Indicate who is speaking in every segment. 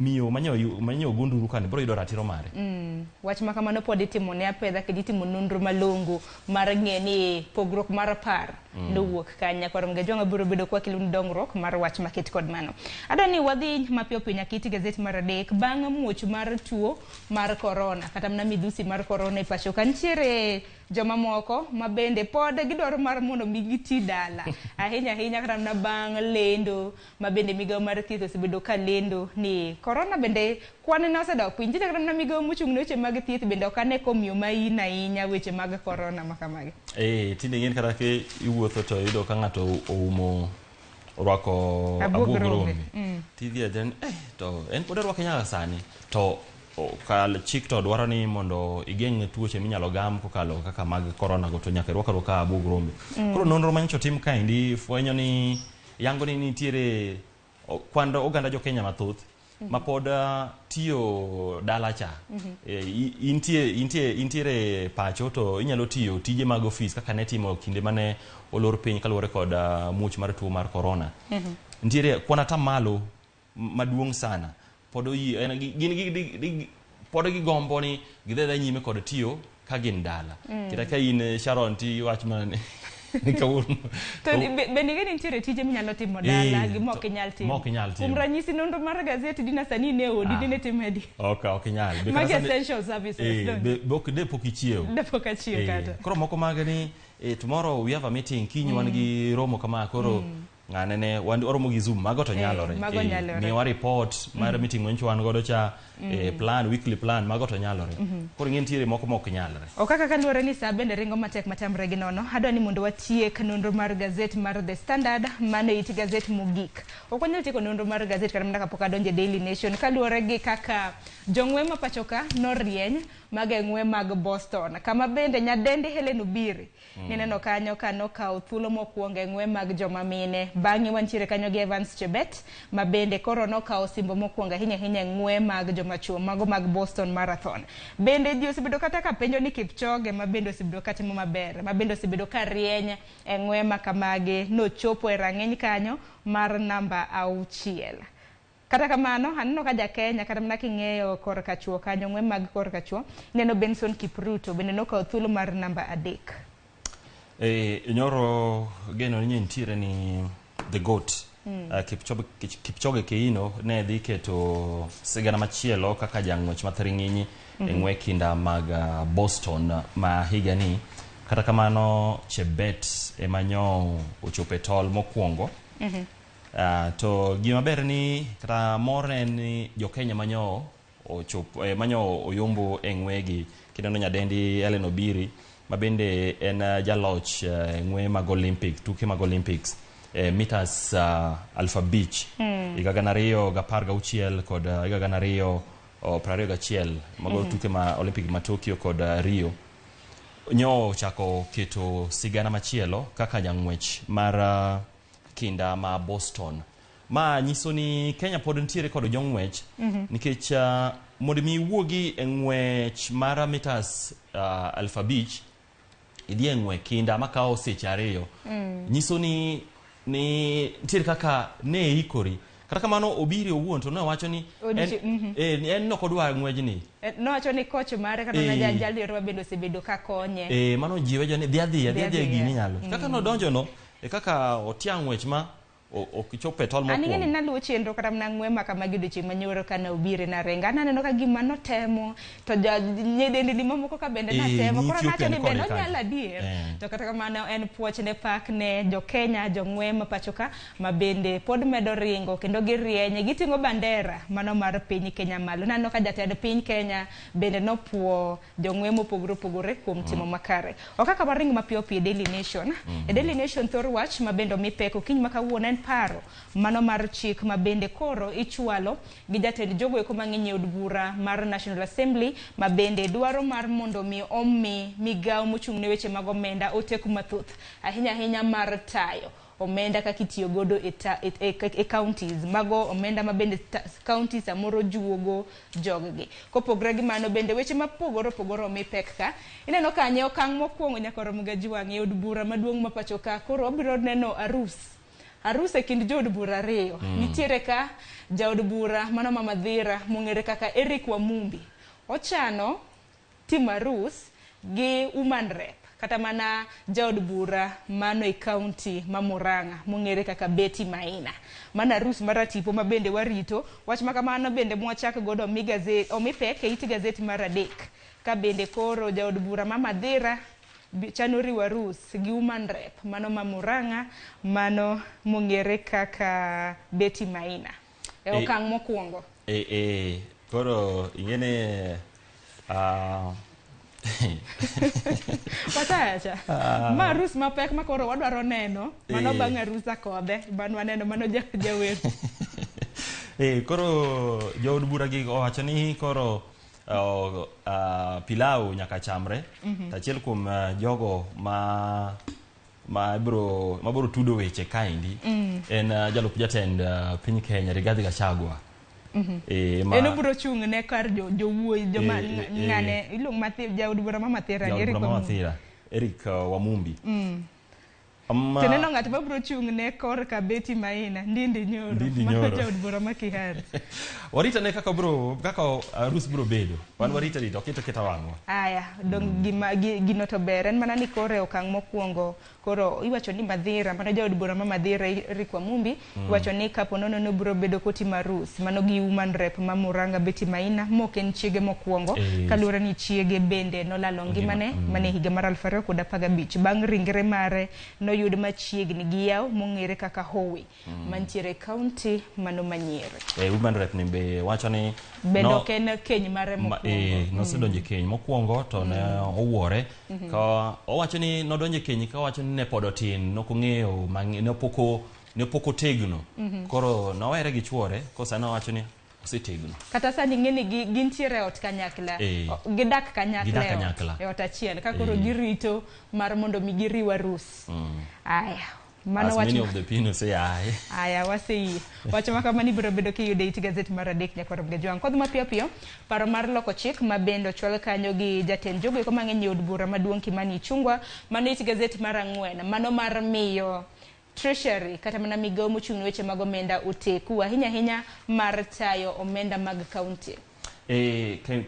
Speaker 1: Miyo manyo manyo ogo nduru kani biro yudo ratiro mare.
Speaker 2: Wach ma kamano pod itimo ne apedha kendo itimo nonro malongo mar ng'e ni pogruok mar par nowuok kanye. Nyakwar Mgajwang'a biro bedo kwa keloni dongruok mar wach maket kod mano. Adwa ni wadhi mapiyo piyo nyaka it gazet mar adek bang' muoch mar tuo mar korona kata mana midhusi mar korona e pacho ka nitiere joma moko ma bende pod gidwaro mar mondo mi giti dala ahinya ahinya kata mana bang' lendo ma bende migawo mar thieth osebedo ka lendo ni korona bende kwan ne osedok piny. Nitie kata mana migawo mochung' ne weche mag thieth bende ok ane komiyo main ahinya weche mag korona ma kamagi.
Speaker 1: Eh, tinde ing'eni kata ka iwuotho to iyudo ka ng'ato oumo orwako
Speaker 2: Abuog
Speaker 1: abuog
Speaker 2: rombe.
Speaker 1: rombe. Tidhi adhiya ni eh, to en pod orwake nyaka sani. To o, kal chik to dwaro ni mondo igeng' tuoche minyalo gam kokalo kaka mag korona go to nyaka irwak arwaka abuog rombe. Koro nonro manyocha otim kaendi fwenyo ni yango ni nitiere kwand oganda jo Kenya mathoth ma pod tiyo dala cha. Intie intie intiere pacho to inyalo tiyo tije mag ofis kaka ne timo kinde mane olor piny kaluwore kod muoch mar tuo mar korona. Nitiere kwan atamalo maduong' sana pod oyie en gin gi pod gigombo ni gidhi adhiya nyime kod tiyo ka gin dala. Kata ka in Sharon ti iwach mana ni ni kawuono
Speaker 2: To bende ing'e ni nitiere tije minyalo timo dala gi mok inyal timo.
Speaker 1: Mok inyal timo.
Speaker 2: Kuom ranyisi nonro mar gazet dina sani in e odi dine tim adi?
Speaker 1: Ok ok inyal. Be
Speaker 2: Magi
Speaker 1: kata sani-
Speaker 2: essential services.
Speaker 1: Eh,
Speaker 2: donge?
Speaker 1: be ok de pok ichiew.
Speaker 2: De pok achiew kata.
Speaker 1: Koro moko mag ni tomorrow we have a meeting kiny wan gi romo kama koro ng'ane ne wan oromo gi Zoom mago to nyalore.
Speaker 2: Mago nyalore.
Speaker 1: Miwa report mar meeting manyocha wan godo cha plan weekly plan mago to nyalore. Koro ing'e nitiere moko ma ok nyalre.
Speaker 2: Okaka kaluwore ni saa bende ringo matek matamre gi nono, adwa ni mondo watiek nonro mar gazet mar The Standard, mano it gazet mogik. Ok wanyal tieko nonro mar gazet kata mana kapok adonjo e Daily Nation kaluwore gi kaka jong'we ma pacho ka norieny mago e ng'we mag Boston, kama bende nyadendi Helen Obiri Nineno kanyo ka nokawo thuolo mokwongo e ng'we mag joma mine. Bang'e wantiere kanyo gi Evans Chebet ma bende koro nokawo osimbo mokwongo ahinya ahinya e ng'we mag joma chuo, mago mag Boston Marathon. Bende ji osebedo kata ka penjo ni Kipchoge ma bende osebedo ka timo maber, ma bende osebedo ka rieny e ng'we ma kamagi, nochopo e rang'iny kanyo mar namba 6. Kata kamano, aneno ka ja Kenya kata mana king'eyo korka chuo kanyo, ng'we mag korka chuo, ineno Benson Kipruto bende nokawo thuolo mar namba 3.
Speaker 1: Nyoro geno ni nitiere ni the goat Kipchoge, Kipchoge Keino ne dhi keto sigana machielo kaka jang'wech ma thiring'inyi e ng'we kinda mag Boston ma higani. Kata kamano Chebet ema nyo ochopo e tol mokwongo. To gima ber ni kata mor en ni jo Kenya manyo ochopo manyo oyombo e ng'wegi. Kineno nyadendi Hellen Obiri ma bende en jaloch e ng'we mag Olympic, tuke mag Olympics meters 5,000 higa 2016 kod higa 2021 mago tuke ma Olympic ma Tokyo kod Rio. Nyo ochako keto sigana machielo kaka jang'wech mar kinda ma Boston. Ma nyiso ni Kenya pod nitiere kod jong'wech nikech mondo mi iwuogi e ng'wech mar meters 5,000 idhi e ng'we kinda makawo seche 2 nyiso ni nitiere kaka ne ikori. Kata kamano Obiri owuon to ne wacho ni en nok odwar ng'wejni.
Speaker 2: Nowacho ni coach mare kata na jal ma bende osebedo ka konye.
Speaker 1: Mano jiwe jo ni dhi adhiya, dhi adhiya gini nyalo. Kaka nodonjo no e kaka otia ng'wech ma ok chopo e tol
Speaker 2: An ing'e ni
Speaker 1: mokwongo.
Speaker 2: naluwo chenro kata mana ng'we ma kamagi odiochieng' manyoro kane Obiri naringo. An aneno ka gima notemo to nyidendini mamoko ka bende natemo. Koro nawacho ni bende onyalo adier. To kata kamano en puoch ne pak ne jo Kenya, jong'we ma pacho ka ma bende pod medo ringo kendo girieny. Giting'o bandera mano mar piny Kenya malo. Naneno ka jatend piny Kenya bende nopuo jong'we mopogore opogore kuom timo makare. Ok kaka waring mapiyo piyo e Daily Nation. E Daily Nation thor wach ma bende omi pek okinyi ma kawuono en paro mano mar chik ma bende koro ichwalo gi jatend jogo eko mang'eny e od bura mar National Assembly ma bende dwaro mar mondo mi omi migawo mochung' ne weche mag omenda oteku mathoth ahinya ahinya mar tayo omenda kaka itiyo godo e counties. Mago omenda ma bende counties samoro juogo joggi. Kopogre gi mano bende weche mapogore opogore omi pek ka. Ineno kanye okang' mokwongo nyaka oromo ga ji wang'e e od bura maduong' ma pacho ka. Koro wabiro neno arus. Arus e kind jood bura ariyo. Nitiere ka jaod bura mano ma Mathira mong'ere kaka Eric Wamumbi. Ochano timo arus gi woman rep kata mana jaod bura mano e kaunti ma Murang'a mong'ere kaka Betty Maina. Mano arus mar tipo ma bende warito. Wach ma kamano bende mwachak godo omi gazet, omi pek e it gazet mar 3. Ka bende koro jaod bura ma Mathira chano riwo arus gi woman rep mano ma Murang'a mano mong'ere kaka Betty Maina. E okang' mokwongo.
Speaker 1: Koro ing'e
Speaker 2: Wachacha. Ma arus mapek ma koro wadwaro neno. Mano bang' arus Akodhe. Mano waneno mano jawer.
Speaker 1: Koro jood bura gi owacho ni koro pilau nyaka chamre. To achiel kuom jogo ma biro tudo weche kaendi en jalup jatend piny Kenya Rigathi Gachagua.
Speaker 2: En obiro chung' ne kar jowuoyi joma ng'ane iluongo Mathira jaod bura ma Mathira Eric Wamumbi.
Speaker 1: Eric Wamumbi.
Speaker 2: To neno ng'at mabiro chung' ne korka Betty Maina Ndindi Nyoro. Mano jaod bura ma Kiharu.
Speaker 1: Warita ne kaka bro kaka arus biro bedo. Wan warita rito oketa keta wang'wa.
Speaker 2: Aya, dong gima gino to ber en mana ni kore okang' mokwongo koro iwacho ni Mathira mano jaod bura ma Mathira Eric Wamumbi iwacho ni kapo nono no biro bedo kotimo arus mano gi woman rep ma Murang'a Betty Maina mok en chiege mokwongo kaluwore ni chiege bende nolalo ngimane mane higa mar 2015 bang' ringre mare noyud machiegni gi yawo mong'ere kaka Howe mantiere kaunti mano ma Nyeri.
Speaker 1: Woman rep ni be wacho ni
Speaker 2: bende ok en keny mare mokwongo.
Speaker 1: Nosedonjo e keny mokwongo to ne owuore ka owacho ni nodonjo e keny ka owacho ni ne pod otin nokong'eyo ne pok otegno. Koro nowere gi chuore kosa nowacho ni osetegno.
Speaker 2: Kata sani ng'eni gintiere e ot kanyakla. Gidak kanyakla e ot achiel ka koro girito mar mondo mi giriw arus. Aya.
Speaker 1: Mano as many of the opinions say aye.
Speaker 2: Aya waseyie. Wach ma kamani biro bedo kiyude it gazet mar 3 nyakwar Gajwang'. Kodhi mapiyo piyo paro mar loko chik ma bende ochwal kanyo gi jatend jogo eko mang'eny e od bura maduong' Kimani Ichung'wa mano it gazet mar 4 mano mar miyo Treasury kata mana migawo mochung' ne weche mag omenda oteku ahinya ahinya mar tayo omenda mag kaunti.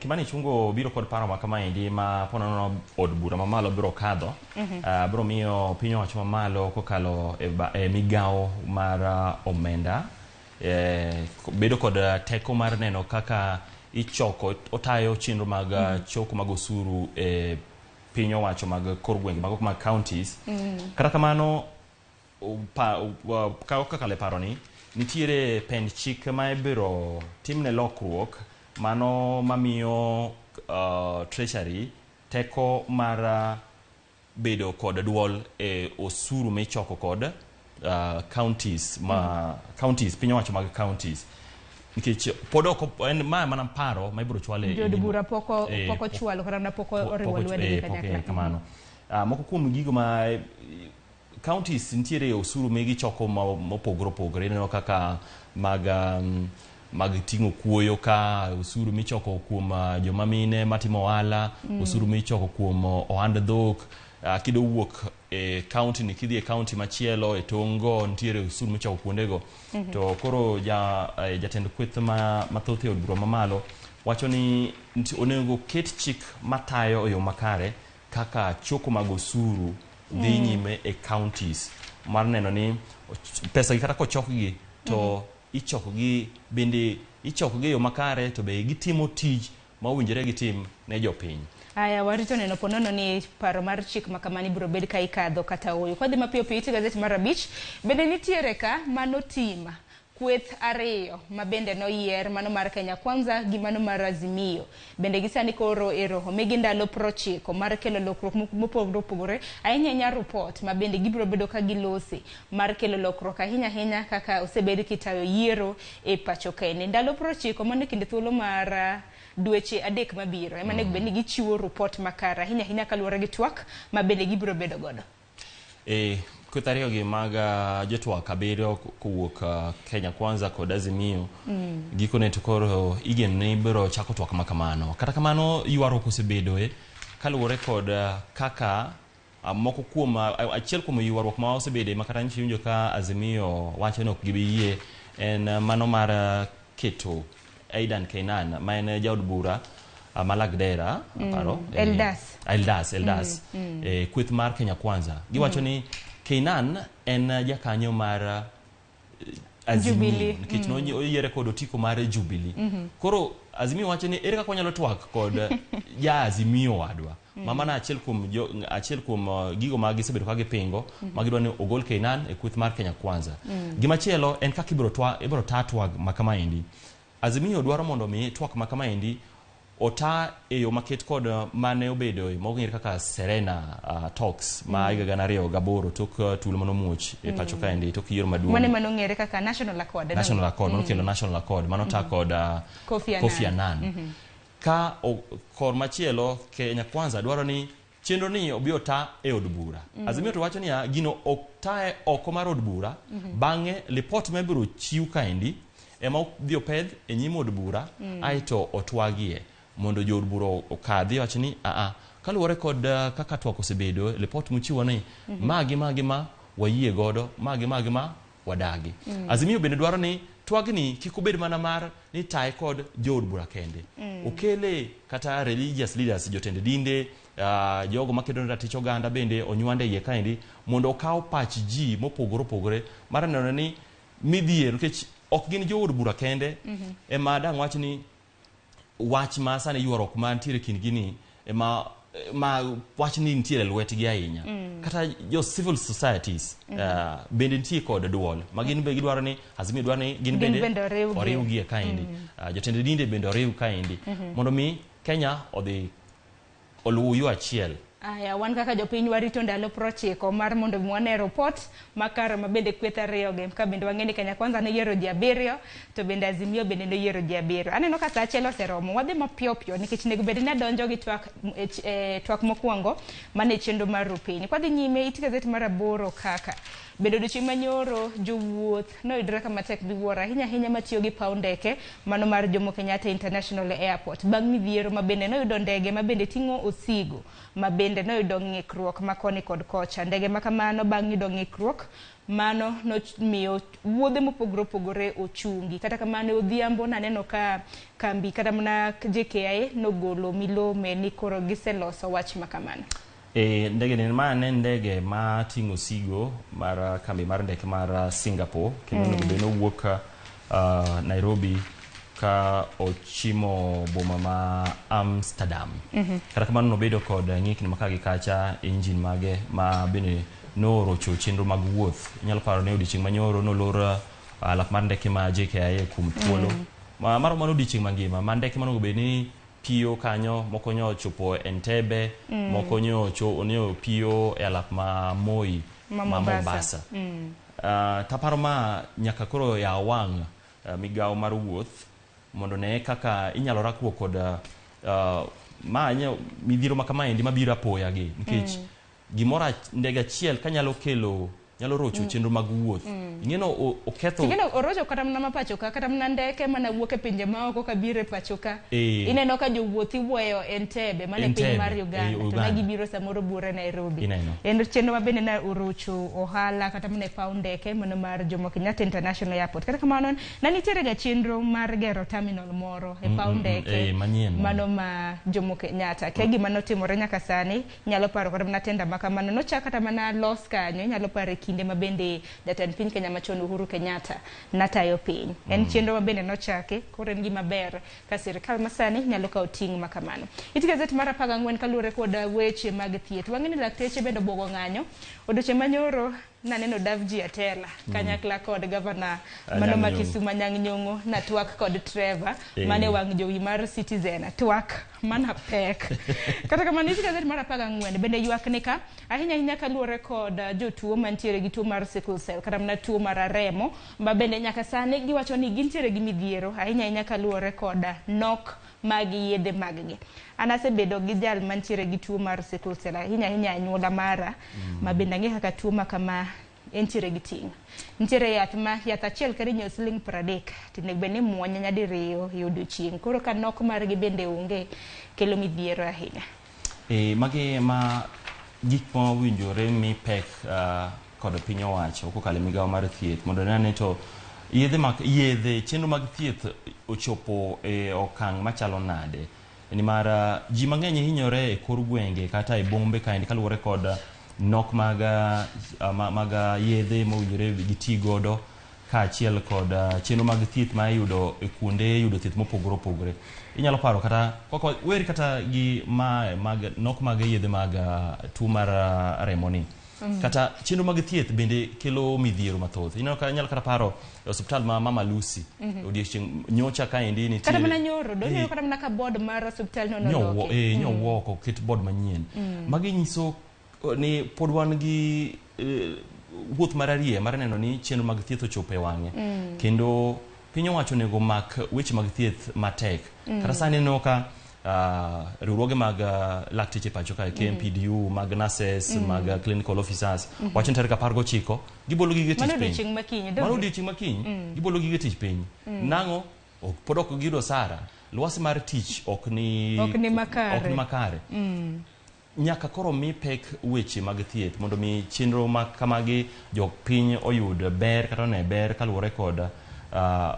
Speaker 1: Kimani Ichung'wa biro kod paro ma kamaendi ma ponono od bura mamalo biro kadho. Biro miyo piny owacho mamalo kokalo e migawo mar omenda bedo kod teko mar neno kaka ichoko otayo chenro mag choko mag osuru e piny owacho mag kor gwenge mag counties. Kata kamano kakalo e paro ni nitiere pend chik ma ibiro timne lokruok mano mamiyo Treasury teko mar bedo kod duol e osuru michoko kod counties ma counties piny owacho mag counties nikech pod ok en ma mana paro ma ibiro chwale
Speaker 2: jood bura pok ochwalo kata pok oriwo lwedo kanyakla
Speaker 1: kamano. Moko kuom gigo ma counties nitiere osuru migichoko mopogore opogore ineno kaka mag ting'o kuoyo ka osuru michoko kuom joma mine matimo ohala, osuru michoko kuom ohand dhok, kido wuok e county ni kidhi e county machielo e tong'go nitiere osuru michoko kuondego. To koro jatend kweth mathoth e od bura mamalo wacho ni onego ket chik matayo e yo makare kaka choko mag osuru dhi nyime e counties mar neno ni pesa gi kata kochokgi to ichokogi bende ichokogi e yo makare to be gitimo tij ma owinjore gitim ne jopiny.
Speaker 2: Aya warito neno ponono ni paro mar chik ma kamani biro bed ka ikadho kata ooyo. Kwadhi mapiyo piyo ite gazet mar 5 bende nitiere ka mano tim kweth 2 ma bende noyier mano mar Kenya Kwanza gi mano mar Azimio. Bende gisani koro ero omigi ndalo 90 mar kelo lokruok mopogore opogore ahinya ahinya report ma bende gibiro bedo ka gilose mar kelo lokruok ahinya ahinya kaka osebed kitayo yiero e pacho kae. Ndalo 90 mano kinde thuolo mar dweche 3 mabiro ema onego bed ni gichiwo report makare ahinya ahinya kaluwore gi twak ma bende gibiro bedo godo.
Speaker 1: Kweth 2 gi mag jotwak 7 kowuok Kenya Kwanza kod Azimio gikone to koro igeno ni biro chako twak ma kamano. Kata kamano ywaruok osebedoe kaluwore kod kaka Moko kuom achiel kuom ywaruok ma osebede ma kata nyicha iwinjo ka Azimio wacho ni ok gibi yie en mano mar keto Aidan Keynan ma en jaod bura ma Lagdera aparo
Speaker 2: Eldas.
Speaker 1: Eldas Eldas kweth mar Kenya Kwanza giwacho ni Keynan en jakanyo mar Azimio
Speaker 2: Jubilee.
Speaker 1: nikech noyiere kod otiko mar Jubilee. Koro Azimio wacho ni ere kaka wanyalo twak kod ja Azimio wadwa ma mano achiel kuom achiel kuom gigo ma gisebedo ka gipingo ma gidwa ni ogol Keynan e kweth mar Kenya Kwanza. Gimachielo en kaka ibiro twa ibiro ta twak ma kamaendi. Azimio dwaro mondo mi twak ma kamaendi ota e yo maket kod mane obedo mong'ere kaka Serena Talks ma higa 2008 tok tulo manomuoch e pacho kaendi tok yiero maduong'
Speaker 2: Mane manong'ere kaka National Accord.
Speaker 1: National Accord manokelo National Accord manota kod
Speaker 2: Kofi Annan.
Speaker 1: Kofi Annan. Ka kor machielo Kenya Kwanza dwaro ni chenro ni obi ota e od bura. Azimio to wacho niya gino ok tae oko mar od bura bang'e lipot ma ibiro chiw kaendi ema odhi opedh e nyim od bura aeto otwagie mondo jood bura okadhi wach ni aa kaluwore kod kaka twak osebedo lipot muchiwo ni magi magi ma wayie godo magi magi ma wadagi. Azimio bende dwaro ni twagni kik obed mana mar ni taye kod jood bura kende. Okele kata religious leaders jotend dinde jogo makedo ne ratich oganda bende onywande iye kaendi mondo okaw pach ji mopogore opogore mar neno ni midhiero nikech ok gin jood bura kende ema dang' wach ni wach ma sani ywaruok mantiere kindgi ni ema ma wach ni nitiere lwetgi ahinya. Kata jo civil societies bende nitie kod duol ma gin be gidwaro ni Azimio dwaro ni gin bende oriwgi e kaendi. Jotend dinde bende oriw kaendi mondo mi Kenya odhi oluw yo achiel.
Speaker 2: Aya, wan kaka jopiny warito ndalo 90 mar mondo mi wane report makare ma bende kweth ariyo gi ka bende wang'e ni Kenya Kwanza noyiero ji 7 to bende Azimio bende noyiero ji 7. Aneno ka saa achiel oseromo, wadhi mapiyo piyo nikech nego bed ni adonjo gi twak twak mokwongo mane chenro mar rupiny. Kwadhi nyime it gazet mar 8 kaka bende odiochieng' manyoro jowuoth noyudre kama tek miwuoro ahinya ahinya matiyo gi paw ndeke mano mar Jomo Kenyatta International Airport bang' midhiero ma bende noyudo ndege ma bende ting'o osigo ma bende noyudo ng'ikruok ma koni kod kocha. Ndege ma kamano bang' yudo ng'ikruok mano nomiyo wuodhe mopogore opogore ochungi. Kata kamano odhiambo naneno ka kambi kata mana JKIA nogolo milome ni koro giseloso wach ma kamano.
Speaker 1: Ndege ni ma ne ndege ma ting'o osigo mar kambi mar ndeke mar Singapore kendo onego bed ni owuok Nairobi ka ochimo boma ma Amsterdam. Kata kamano nobedo kod ng'ikni ma ka gi kacha engine mage ma bende noorocho chenro mag wuoth. Inyalo paro ni odiochieng' manyoro nolor alap mar ndeke ma JKIA kuom thuolo maromo mana odiochieng' mangima ma ndeke manonego bed ni piyo kanyo moko nyo chopo Entebbe moko nyo piyo e alap ma Moi ma Mombasa. Taparo ma nyaka koro yaw wang' migawo mar wuoth mondo ne kaka inyalo rakruok kod ma midhiero ma kamaendi mabiro apoya gi nikech gimoro ndege achiel kanyalo kelo nyalo rocho chenro mag wuoth. Ing'eno oketho
Speaker 2: Ting'eno orocho kata mana mapacho ka kata mana ndeke mana wuok e pinje maoko kabiro e pacho ka. Ineno ka jowuoth iweyo Entebbe mana e piny mar Uganda to ne gibiro samoro buore Nairobi. En chenro ma bende ne orocho ohala kata mana e paw ndeke mano mar Jomo Kenyatta International Airport. Kata kamano ne nitiere ga chenro mar gero terminal moro e paw ndeke mano ma Jomo Kenyatta. Ke gima notimore nyaka sani nyalo paro kata mana tenda ma kamano nochak kata mana los kanyo inyalo paro e kinde ma bende jatend piny Kenya machon Uhuru Kenyatta natayo piny. En chenro ma bende nochaki koro en gima ber ka sirikal masani nyalo kawo ting' ma kamano. It gazet mar 14 kaluwore kod weche mag thieth. Wang'e ni lakteche bende obwogo ng'anyo. Odiochieng' manyoro naneno Davji Atela kanyakla kod gavana mano ma Kisumu Anyang' Nyong'o na twak kod Trevor mane wang' jowi mar Citizen twak mana pek. Kata kamano it gazet mar 14 bende ywak ni ka ahinya ahinya kaluwore kod jotuo mantiere gi tuo mar sickle cell kata mana tuo mar remo ma bende nyaka sani giwacho ni gintiere gi midhiero ahinya ahinya kaluwore kod nok mag yedhe mag gi. An asebedo gi jal mantiere gi tuo mar sickle cell ahinya ahinya anyuola mara ma bende ang'e kaka tuo ma kama entiere gi ting'. Nitiere yath ma yath achiel kende inyiewo siling 30 to onego bed ni imuonye nyadiriyo e odiochieng'. Koro ka nok margi bende onge kelo midhiero ahinya.
Speaker 1: Magi ma gik ma owinjore mi pek kod piny owacho kokalo e migawo mar thieth mondo ne ane to yedhe mag yedhe chenro mag thieth ochopo e okang' machalo nade nimar ji mang'eny hinyore e kor gwenge kata e bombe kaendi kaluwore kod nok mag mag yedhe mowinjore giti godo kaachiel kod chenro mag thieth ma iyudo e kuonde yudo thieth mopogore opogore. Inyalo paro kata koko weri kata gi ma mag nok mag yedhe mag tuo mar remo ni. Kata chenro mag thieth bende kelo midhiero mathoth. Ineno ka inyalo kata paro e osiptal ma Mama Lucy odiochieng' nyocha kaendi
Speaker 2: nitiere Kata mana nyoro, donjo kata mana ka board mar osiptal no noloki.
Speaker 1: Nyowuok oket board manyien. Magi nyiso ni pod wan gi wuoth mar ariyo mar neno ni chenro mag thieth ochopo e wang'e. Kendo piny owacho onego mak weche mag thieth matek. Kata sani ineno ka riwruoge mag lakteche pacho kae KMPDU, mag nurses, mag clinical officers wacho ni tarik 19 gibolo gige tich piny.
Speaker 2: Mano odiochieng' makiny.
Speaker 1: Mano odiochieng' makiny gibolo gige tich piny. Nang'o? Pod ok giyudo sara. Lwasi mar tich ok ni
Speaker 2: ok ni makare.
Speaker 1: Ok ni makare. Nyaka koro mi pek weche mag thieth mondo mi chenro ma kamagi jopiny oyud ber kata one ber kaluwore kod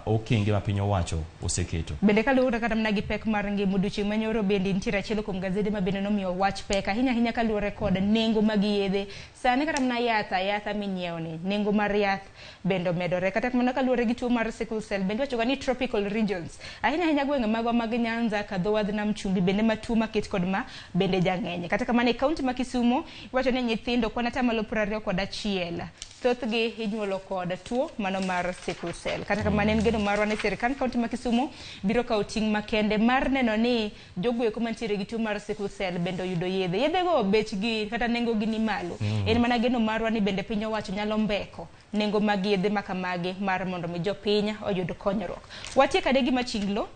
Speaker 1: okenge ma piny owacho oseketo.
Speaker 2: Bende kaluwore kata mana gi pek mar ngima odiochieng' manyoro bende nitiere achiel kuom gazede ma bende nomiyo wach pek ahinya ahinya kaluwore kod nengo mag yedhe. Sani kata mana yath ayatha minyiewo ni nengo mar yath bende omedore. Kata kamano kaluwore gi tuo mar sickle cell bende iwacho ni tropical regions ahinya ahinya gwenge magwa mag Nyanza ka dho wadh nam chumbi bende ma tuo maket kod ma bende jang'eny. Kata kamano e kaunti ma Kisumu iwacho ni nyithindo kwan 21% thothgi inyuolo kod tuo mano mar sickle cell. Kata kamano en geno marwa ni sirkand kaunti ma Kisumu biro kawo ting' makende mar neno ni jogo eko mantiere gi tuo mar sickle cell bende oyudo yedhe. Yedhego bechgi kata nengogi ni malo. En mana geno marwa ni bende piny owacho nyalo mbeko nengo mag yedhe makamagi mar mondo mi jopiny oyud konyruok. Watiek ade gi machinglo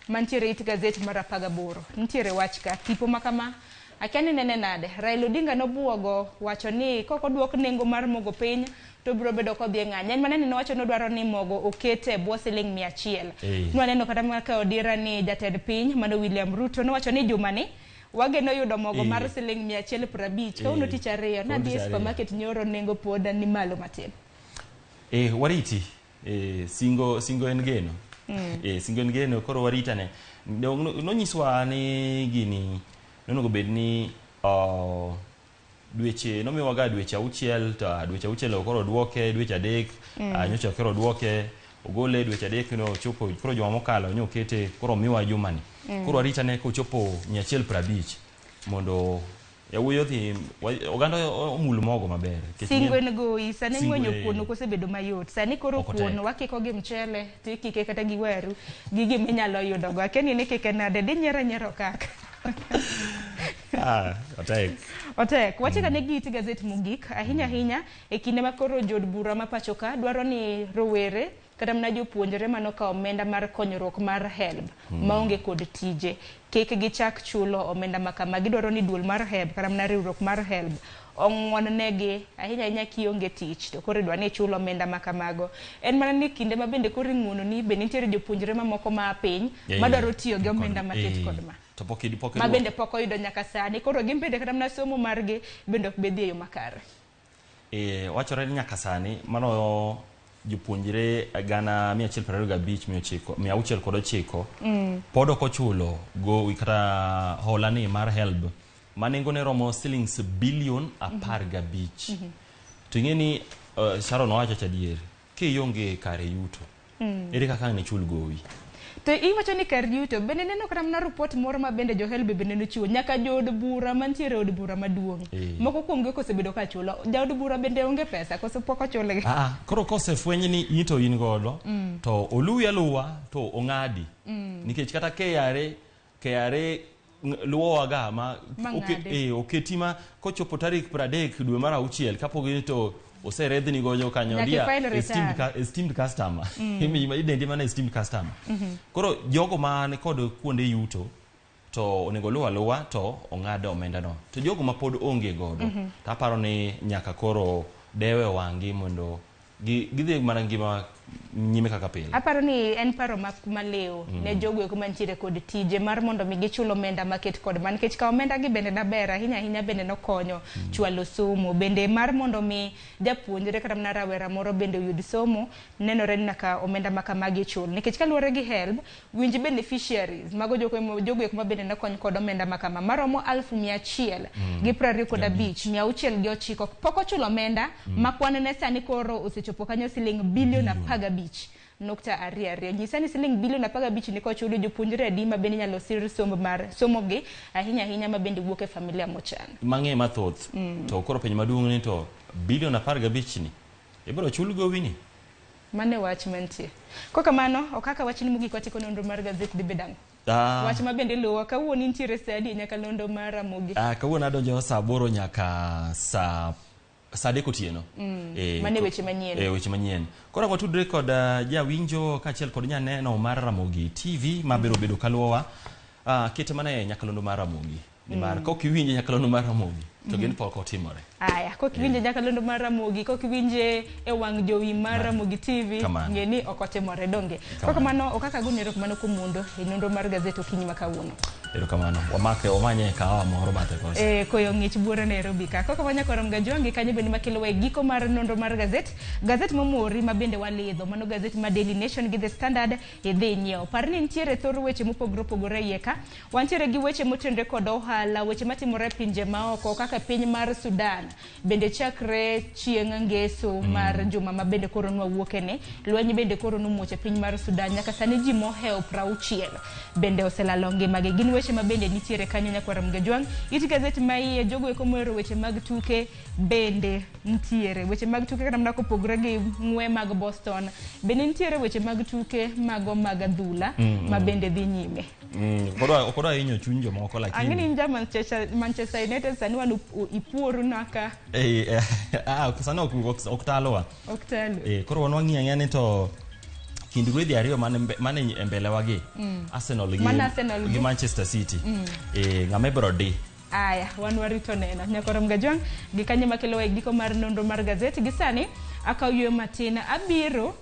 Speaker 2: mantiere it gazet mar 18. Nitiere wach ka tipo makama akia ni nene nade. Raila Odinga nobuogo wacho ni kok oduok nengo mar mogo piny to biro bedo kodhi e ng'anyo. En mana ni nowacho ni odwaro ni mogo oket e bwo siling 100. Nwaneno kata mana ka odira ni jatend piny mano William Ruto nowacho ni jumani wageno yudo mogo mar siling 150. Kawuono tich ariyo nadhi e supermarket nyoro nengo pod ni malo matin.
Speaker 1: Wariti. Singo en geno. Singo en geno koro waritane. Nonyiswa ni gini nonego bed ni dweche nomiwaga dweche 6 to dweche 6 koro duoke dweche 3 nyocha koro duoke ogole dweche 3 no chopo koro juma mokalo nyo kete koro miwa jumani. Koro waritane kochopo 150 mondo yawuoyi odhi oganda omul mogo maber.
Speaker 2: Singo en gowi sani ng'wenyo kuon ok osebedo mayot. Sani koro kuon wakiko gi mchele to ikike kata gi waru gi gima inyalo yudo go. Akia ni ikike nade dinyiero nyiero kaka.
Speaker 1: Otek.
Speaker 2: Otek. Wachak ane gi it gazet mogik ahinya ahinya e kinde ma koro jood bura ma pacho ka dwaro ni rowere kata mana jopuonjre manokawo omenda mar konyruok mar HELB maonge kod tije kik gichak chulo omenda ma kama. Gidwaro ni duol mar HELB kata mana riwruok mar HELB ong'uon negi ahinya ahinya kionge tich to koro idwa ni ichul omenda ma kamago. En mana ni kinde ma bende koro ing'uono ni bende nitiere jopuonjre mamoko ma piny madwaro tiyo gi omenda maket kod ma.
Speaker 1: To pok
Speaker 2: ma bende pok oyudo nyaka sani. Koro gin bende kata mana somo margi bende ok bedhi e yo makare.
Speaker 1: Wachore ni nyaka sani mano jopuonjre 125 609 pod ok ochulo gowi kata hola ni mar HELB ma nengone romo silings bilion 15. To ing'e ni Sharon owacho cha adier kionge kare yuto ere kaka ang' ichul gowi?
Speaker 2: To iwacho ni kar yuto bende neno kata mana report moro ma bende jo HELB bende nochiwo nyaka jood bura mantiere od bura maduong'. Moko kuom gi kosebedo ka chulo jaod bura bende onge pesa koso pok ochulgi.
Speaker 1: Koro kosefweny ni in to in godo to oluwi aluwa to ong'adi. Nikech kata KRA luwowaga ma oketi ma kochopo tarik 30 dwe mar 6 kapok to oseredhni gojo kanyo dia esteemed customer. Idendi mana esteemed customer. Koro jogo man kod kuonde yuto to onego luw aluwa to ong'ad omenda no. To jogo ma pod onge godo to aparo ni nyaka koro dewe wang'i mondo gidhi mana ngima nyime kaka pile.
Speaker 2: Aparo ni en paro maliw ne jogo eko mantiere kod tije mar mondo mi gichul omenda maket kod ma, nikech ka omenda gi bende naber ahinya ahinya, bende nokonyo chwalo somo, bende mar mondo mi japuonjre kata mana rawera moro bende oyud somo, nenore ni nyaka omenda ma kamagi chul, nikech kaluwore gi HELB, winj beneficiaries mago jogo eko ma bende nokony kod omenda ma kama maromo 125,609 pok ochulo omenda ma kwan ne sani koro osechopo kanyo siling bilion 15.22. Nyisa ni siling bilion 15 ni kochulo jopuonjre adi ma bende inyalo sir somb mar somogi ahinya ahinya ma bende wuok e familia mochan
Speaker 1: mang'e mathoth. To koro penjo maduong' ni to bilion 15 ni ibiro chul gowi ni?
Speaker 2: Mano e wach mantie. Kokamano, okaka wach ni mogik watieko nonro mar gazet dhi bedo ang'o? Wach ma bende luwo kawuono nitiere sa adi e nyakalondo mar Ramogi?
Speaker 1: Kawuono adonjo sa 8 nyaka sa 3 otieno.
Speaker 2: Mane weche manyien.
Speaker 1: Weche manyien. Koro watudre kod jawinjo kaachiel kod nyaneno mar Ramogi TV mabiro bedo kaluwowa. Kete mana e nyakalondo mar Ramogi. Nimar kok iwinje nyakalondo mar Ramogi to gin pok otimore.
Speaker 2: Aya, kok iwinje nyakalondo mar Ramogi, kok iwinje e wang' jowi mar Ramogi TV, ng'e ni ok otimore donge. Kokamano, okaka agoni erokamano kuom mondo e nonro mar gazet okinyi ma kawuono.
Speaker 1: Erokamano. Wamake, wamanye kahawa moro bathe kocha.
Speaker 2: Koyo ng'ich buore Nairobi ka. Kokamano nyaka rom gajuangi kanyo bende makelowa e giko mar nonro mar gazet. Gazet momori ma bende walidho, mano gazet ma Daily Nation gi The Standard idhi nyiewo. Par ni nitiere thor weche mopogore opogore iye ka. Wantiere gi weche motenore kod ohala, weche matimore e pinje maoko kaka piny mar Sudan. Bende chakre chieng' ngeso mar juma ma bende koro nwawuoke ni, lweny bende koro nomuoch e piny mar Sudan. Nyaka sani ji mohewo 60 bende oselalo ngimagi. Gin weche ma bende nitiere kanyo nyakwar Mgajwang'. It gazet ma iye jogo eko mohero weche mag tuke bende nitiere. Weche mag tuke kata mana kopogore gi ng'we mag Boston, bende nitiere weche mag tuke mago mag adhula ma bende dhi nyime.
Speaker 1: Ok odwa hinyo chuny jomoko lakini
Speaker 2: Ang'e ni ja Manchester United sani wan ipuoru naka.
Speaker 1: Sani ok talowa.
Speaker 2: Ok talu.
Speaker 1: Koro wan wang'iyo ang'iya ni to kind rwedhi ariyo mane e mbele wagi, Arsenal gi Manchester City. Ng'ama ibiro di?
Speaker 2: Aya, wan warito neno. Nyakoro Mgajwang' gi kanyo makelowa e giko mar nonro mar gazet. Gi sani akaw yweyo matin, abiro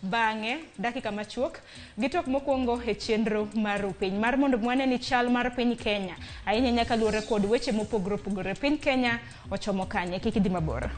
Speaker 2: bang'e dakika machuok gi tok mokwongo e chenro mar piny mar mondo mwane ni chal mar piny Kenya ahinya nyaka luwore kod weche mopogore opogore. Piny Kenya ochomo kanye? Kik idhi mabor.